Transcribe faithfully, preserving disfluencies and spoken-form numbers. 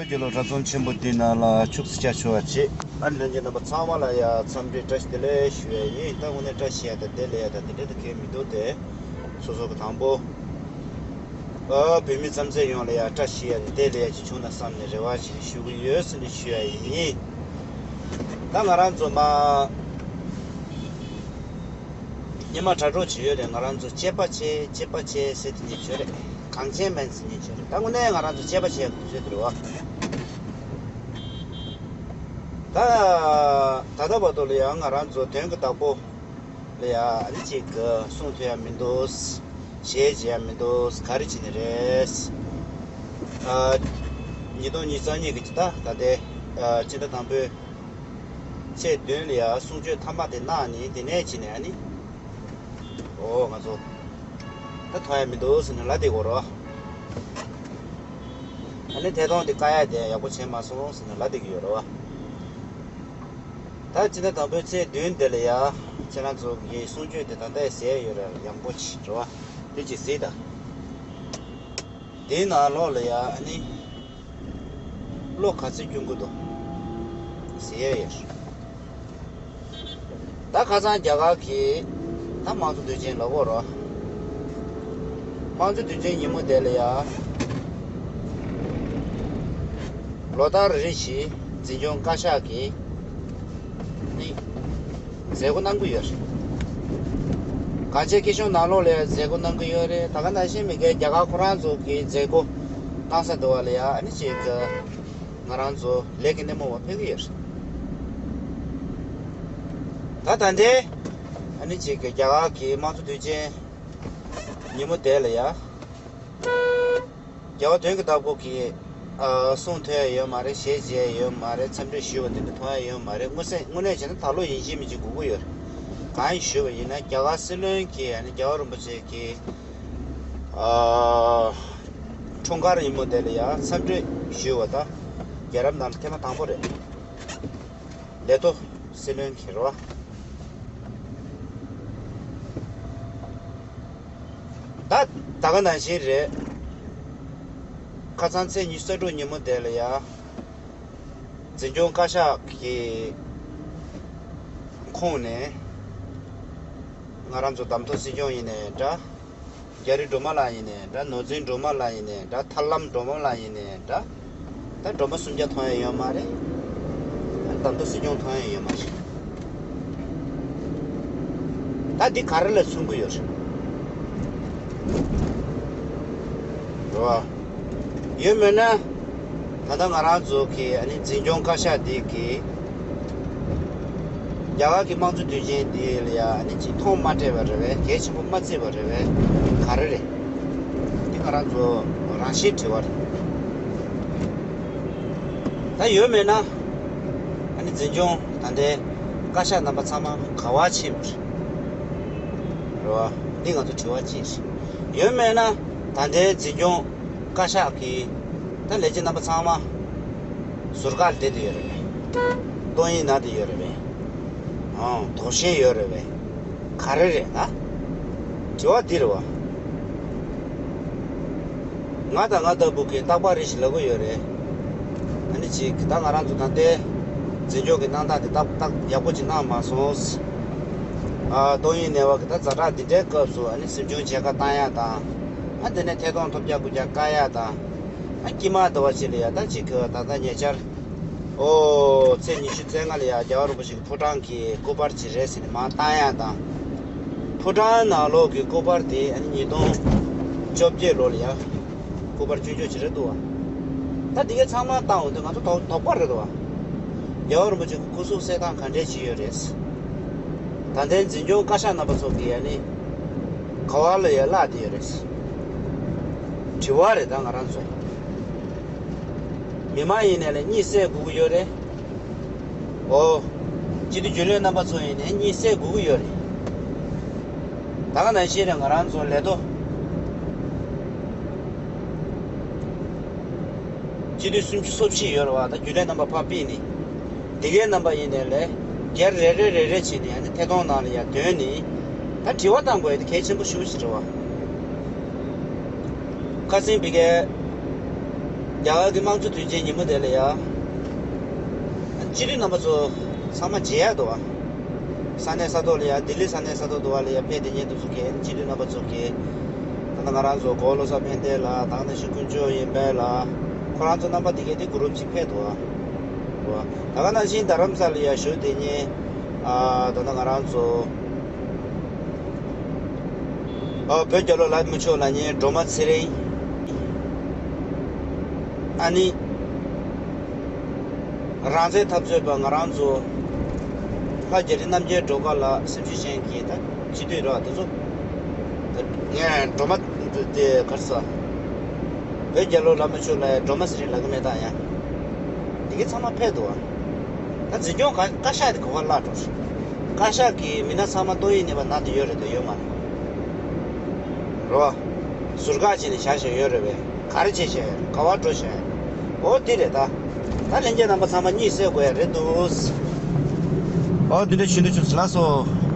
ཁྱེད་ལོ་རབ་འཛོམས་ཆེན་པོ་འདི་ནང་ལ་ཕྱུགས་སུ་བཅར་ཆོག་པ་བྱེད། ཨ་ནི་ལྷན་རྒྱས་རྣམ་པ་ཚང་མ་ལ་ཡ་འཚམས་འདྲི་བཀྲ་ཤིས་བདེ་ལེགས་ཞུ་ཡ་ཡིན། ད་དངོས་གནས་བཀྲ་ཤིས་ཡ་ད་བདེ་ལེགས་ཡ་ད་དེ་འདྲ་ད་གས་མི་འདུག་སྟེ། སོ་སོ་གི་དང་པོ། ཨ་བོད་མི་རྩམ་ཟན་ཡོངས་ལ་ཡ་བཀྲ་ཤིས་ཡ་ད་བདེ་ལེགས་ཡ་ཅིག་བྱུང་ན་བསམ་ནས་རེ་བ་ཞིག་ཞུ་གི་ཡོད་ཟེར་ནས་ཞུ་ཡ་ཡིན། ད་ང་རང་ཚོ་མ། ཉི་མ་དྲ་གྲོགས་བྱེད་ཡོད་རེད། ང་རང་ཚོ་གཅེས་པ་བྱེད་གཅེས་པ་བྱེད་ཟེར་དེ་ཉིད་བྱོས་རེད། གངས་ཅན་མན་ཟེར་ཉིད་བྱོས་རེད། ད་དངོས་གནས་ང་རང་ཚོ་གཅེས་པ་བྱེད་དགོས་ཚོད་དེ་རེད་བ། ད་ད་ལྟ་བར་དུ་ལ་ཡང་ང་རང་ཚོ་དོན་གྱི་བདག་པོ་ལ་ཡང་ཨ་ནི་གཅིག་གི་གསུང་ཐུབ་ཡ་མི་འདུག་གཞས་བྱེད་ཡ་མི་འདུག་ག་རེ་བྱེད་ནི་རེད། ཨ་ཉིས་སྟོང་ཉི་ཤུ་རྩ་གཉིས་ཀྱི་ད་ད་ལྟའི་ཨ་སྤྱི་ཟླ་དང་པོའི་ཚེས་བདུན་ལ་ཡ་གསུང་ཆོས་མཐའ་མ་དེ་གནང་ནི་དེ་ནས་ཕྱིན་ནས་ཨ་ནི། ཨོ་ང་ཚོ་ད་མཐོང་ཡ་མི་འདུག་ཟེར་ནས་ལབ་བསྡད་ཀྱི་ཡོད་རེད་བ། ཨ་ནི་ཐད་གཏོང་དེ་བཀག་ཡ་དེ་ཡག་པོ་བྱས་མ་སོང་ཟེར་ནས་ལབ་བསྡད་ཀྱི་ཡོད་རེད་བ། ད་སྤྱི་ཟླ་དང་པོའི་ཚེས་བདུན་དེ་ལ་ཡ་ཁྱེད་རང་ཚོ་གི་གསུང་ཆོས་དེ་ད་ལྟ་ཡ་ཟེར་ཡོད་རེད། ཡག་པོ་ཅིག་རེད་བ། དེ་ཅིག་གཟིགས་དང་། དེའི་ནང་ལོགས་ལ་ཡ་ཨ་ནི། བློ་ག་ཚོད་སྐྱོན་གྱི་འདུག་ཟེར་ཡས་ཡོད། ད་ཁ་སང་རྒྱ་གར་གྱི་ད་དམངས་གཙོ་དུས་ཆེན་ལ་འོ་རོ། དམངས་གཙོ་དུས་ཆེན་ཉིན་མོ་དེ་ལ་ཡ། ལོ་ལྟར་རེ་བཞིན་འཛིན་སྐྱོང་བཀའ་ཤག་གིས་ནི། མཛད་སྒོ་གནང་གི་ཡོད་རེད། གང་ཅི་སྐད་གཞུང་ནང་ལོགས་ལ་མཛད་སྒོ་གནང་གི་ཡོད་རེད། ད་ག་ནང་བཞིན་མི་སྒེར་རྒྱ་གར་ཁོ་རང་ཚོ་གི་མཛད་སྒོ་གནང་ས་འདུག་བ་ལ་ཡ་ཨ་ནི་ཅིག་ང་རང་ཚོ་ལས་ཀྱི་སྣེ་མོ་བ་ཕེབས་ཀྱི་ཡོད་རེད། ད་ད་ལྟའི་ཨ་ནི་ཅིག་རྒྱ་གར་གྱི་དམངས་གཙོ་དུས་ཆེན་ཉིན་མོ་དེ་ལ་ཡ། རྒྱལ་བ་དོན་གྱི་བདག་པོ་གིས་ཨ་གསུང་ཐོས་ཡ་ཡོད་མ་རེད། གཞས་བྱས་ཡ་ཡོད་མ་རེད། འཚམས་འདྲི་ཞུས་པ་དེ་འདྲ་མཐོང་ཡ་ཡོད་མ་རེད། དངོས་གནས་དངོས་གནས་བྱས་ན་ད་ལོ་ཡིན་གཅིག་མིན་གཅིག་དགོས་ཀྱི་ཡོད་རེད། གང་ཡིན་ཞུས་པ་ཡིན་ན་རྒྱ་གར་སྲིད་བློན་གྱིས་ཨ་ནི་རྒྱལ་བ་རིན་པོ་ཆེ་གི་ཨ་འཁྲུངས་སྐར་ཉིན་མོ་དེ་ལ་ཡ་འཚམས་འདྲི་ཞུས་པ་དང་རྒྱལ་རབས་ནང་ལ་ཐེངས་མ་དང་པོ་རེད། ལས་ཐོག་སྲིད་བློན་གྱིས་རེད་བ། ད་ད་ག་ནང་བཞིན་རེད། ཁ་སང་ཚེས་ཉི་ཤུ་རྩ་དྲུག་ཉིན་མོ་དེ་ལ་ཡ། འཛིན་སྐྱོང་བཀའ་ཤག་གི་ཁོངས་ནས་ང་རང་ཚོ་གདམ་ཐོ་སྲིད་སྐྱོང་ཡིན་ནའི་འདྲ། རྒྱ་རི་སྒྲོལ་མ་ལགས་ཡིན་ནའི་འདྲ། ནོར་འཛིན་སྒྲོལ་མ་ལགས་ཡིན་ནའི་འདྲ། ཐར་ལམ་སྒྲོལ་མ་ལགས་ཡིན་ནའི་འདྲ། ད་སྒྲོལ་མ་སུམ་བརྒྱ་མཐོང་ཡ་ཡོད་མ་རེད། ད་གདམ་ཐོ་སྲིད་སྐྱོང་མཐོང་ཡ་ཡོད་མ་རེད། ད་འདི་ག་རེ་ལ་མཚོན་གྱི་ཡོད་རེད། རེད་བ། ཡོད་མེད་ན། ད་ལྟ་ང་རང་ཚོ་གི་ཨ་ནི་འཛིན་སྐྱོང་བཀའ་ཤག་འདི་གི་རྒྱ་གར་གྱི་དམངས་གཙོ་དུས་ཆེན་འདི་ལ་ཡ་ཨ་ནི་ཅིག་མཐོང་མ་སྤྲད་པ་རེད་བས། གལ་ཆེན་པོ་མ་བརྩིས་པ་རེད་བས། ག་རེ་རེད། འདི་ང་རང་ཚོ་རང་བཞིན་དྲི་བ་རེད། ད་ཡོད་མེད་ན། ཨ་ནི་འཛིན་སྐྱོང་ད་ལྟའི་བཀའ་ཤག་རྣམ་པ་ཚང་མ་ག་བ་ཕྱིན་པ་རེད། རེད་བ། འདི་ང་ཚོ་དྲི་བ་གཅིག་རེད། ཡོད་མེད་ན་ད་ལྟའི་འཛིན་སྐྱོང་བཀའ་ཤག་གི་ད་ལས་བྱེད་རྣམ་པ་ཚང་མ་ཟུར་བཀག་བསྡད་དེ་ཡོད་རེད་པས། གཏོང་ཡིག་ན་དེ་ཡོད་རེད་པས། ཨང་དོགས་ཞེན་ཡོད་རེད་པས། ག་རེ་རེད་ན། དྲི་བ་འདི་རེད་བ། ང་དང་ང་ལྟ་བུ་གི་རྟག་པར་རེ་ཞིག་ལབ་གི་ཡོད་རེད། ཨ་ནི་ཅིག་ད་ང་རང་ཚོ་ད་ལྟའི་འཛིན་སྐྱོང་གི་གནང་སྟངས་དེ་ཏག་ཏག་ཡག་པོ་ཅིག་གནང་མ་སོང་། ཨ་གཏོང་ཡིག་ནས་བ་གི་ད་ཛ་དྲག་འདི་འདྲའི་སྐབས་སུ་ཨ་ནི་སེམས་ཆུང་བྱེད་ཁ་བཏང་ཡ་དང་། ཨ་དེ་ནས་ཐད་གཏོང་ཐོབ་རྒྱག་དགོས་རྒྱག་བཀག་ཡ་དང་། ཨ་དཀྱིལ་མ་ལྟ་བ་ཅིག་ལ་ཡ་ད་ཅིག་གི་ད་ལྟ་ཉེ་ཆར། ཨོ་ཚེས་ཉི་ཤུ་རྩ་ལྔ་ལ་ཡ་རྒྱལ་བ་རིན་པོ་ཆེ་གི་ཕོ་བྲང་གི་སྐུ་པར་ཅིག་རེད་ཟེར་ནས་མར་བཏང་ཡ་དང་། ཕོ་བྲང་ནང་ལོགས་ཀྱི་སྐུ་པར་དེ་ཨ་ནི་ཉིས་སྟོང་བཅོ་བརྒྱད་ལོ་ལ་ཡ། སྐུ་པར་ཆུང་ཆུང་ཅིག་རེད་འདུག་བ། ད་འདི་གའི་ཚང་མ་བཏང་འོང་དུས་ང་ཚོ་དོགས་དོགས་པ་རེད་འདུག་བ། རྒྱལ་བ་རིན་པོ་ཆེ་གི་སྐུ་གཟུགས་གསལ་སྟངས་ག་འདྲས་ཅིག་ཡོད་རེད། ད་ལྟའི་འཛིན་སྐྱོང་བཀའ་ཤག་རྣམ་པ་ཚོ་གིས་ཨ་ནི་ག་བ་ལ་ཡ་བརླག་བསྡད་ཡོད་རེད། དྲི་བ་རེད་ད་ང་རང་ཚོ། མི་མང་ཡིན་ནའི་ལས་གཉིད་སད་དགོས་ཀྱི་ཡོད་རེད། ཨོ། སྤྱི་འཐུས་རྒྱུན་ལས་རྣམ་པ་ཚོ་ཡིན་ནའི་གཉིད་སད་དགོས་ཀྱི་ཡོད་རེད། ད་ག་ནང་བཞིན་རེད་ང་རང་ཚོ་ལས་ཐོག་སྤྱི་འཐུས་སུམ་ཅུ་སོ་བཞི་ཡོད་རེད་བ། ད་རྒྱུན་ལས་རྣམ་པ་ཕར་ཕུད་ནས། འདི་གའི་རྣམ་པ་ཡིན་ནའི་ལས་སྒེར་རེ་རེ་རེ་རེ་བྱས་ནས་ཨ་ནི་ཐད་གཏོང་ནང་ལ་ཡར་འདོན་ནས། ད་དྲི་བ་བཏང་དགོས་ཡ་དེ་གལ་ཆེན་པོ་ཞེ་པོ་ཅིག་རེད་བ། ཁ་སང་ཕ་གིའི་ རྒྱ་གར་གྱི་དམངས་གཙོ་དུས་ཆེན་ཉིན་མོ་དེ་ལ་ཡ། སྤྱི་འཐུས་རྣམ་པ་ཚོ་ཚང་མ་མཇལ་ཡ་འདུག་བ། ས་གནས་ས་ཐོག་ལ་ཡ། ལྡི་ལི་ས་གནས་ས་ཐོག་འདུག་བ་ལ་ཡ། ཕེབས་བསྡད་མཁན་དེ་ཚོ་གས། སྤྱི་འཐུས་རྣམ་པ་ཚོ་གས། ད་ལྟ་ང་རང་ཚོ་གོ་བོ་བློ་བཟང་ཕན་བདེ་ལགས། ད་ག་ནང་བཞིན་དཀོན་མཆོག་ཡེ་མཁན་ལགས། ཁོ་རང་ཚོ་རྣམ་པ་དེ་གས་དེ་གུ་རུབ་ཅིག་ཕེབས་འདུག་བ། འདུག་བ། ད་ག་ནང་བཞིན་རྡ་རམ་ས་ལ་ཡ་བཞུགས་བསྡད་མཁན། ཨ། ད་ལྟ་ང་རང་ཚོ། ཨོ། བོད་རྒྱལ་ལོ་ལ་མི་ཆོག་ལ་ཉེ་སྒྲོལ་མ་ཚེ་རིང་། ཨ་ནི། རང་བཙན་འཐབ་རྩོད་པ་ང་རང་ཚོ། ལྷ་རྒྱ་རི་རྣམ་རྒྱལ་སྒྲོལ་དཀར་ལགས། སེམས་ཤུགས་ཅན་གྱི་ད་སྤྱི་འཐུས་ར་དེ་ཚོ། ད་ངས་སྒྲོལ་མ་དེ་གར་ས། བོད་རྒྱལ་ལོ་ལ་མི་ཆོག་ལ་སྒྲོལ་མ་ཚེ་རིང་ལ་གི་མེད་ད་ཡ། དེ་གི་ཚང་མ་ཕེབས་འདུག་བ། ད་འཛིན་སྐྱོང་ག་བཀའ་ཤག་དེ་གོ་བ་བརླག་འགྲོ། བཀའ་ཤག་གི་མི་སྣ་ཚང་མ་ཏོག་དབྱིབས་ནད་པ་ན་དེ་ཡོད་རེད་དོ། ཡོད་མ་རེད། རོ། ཟུར་བཀག་བྱས་ནས་བཞག་བཞག་ཡོད་རེད་པས། ག་རེ་བྱས་བྱས་ག་བ་འགྲོ་བྱས། འོ་དེ་རེད་ད། ད་ལྷན་རྒྱས་རྣམ་པ་ཚང་མ་གཉིད་སད་དགོས་ཡ་རེད་འདུག། འོ་འདི་འདྲ་ཞུ་འདོད་བྱུང་། ལགས་སོ།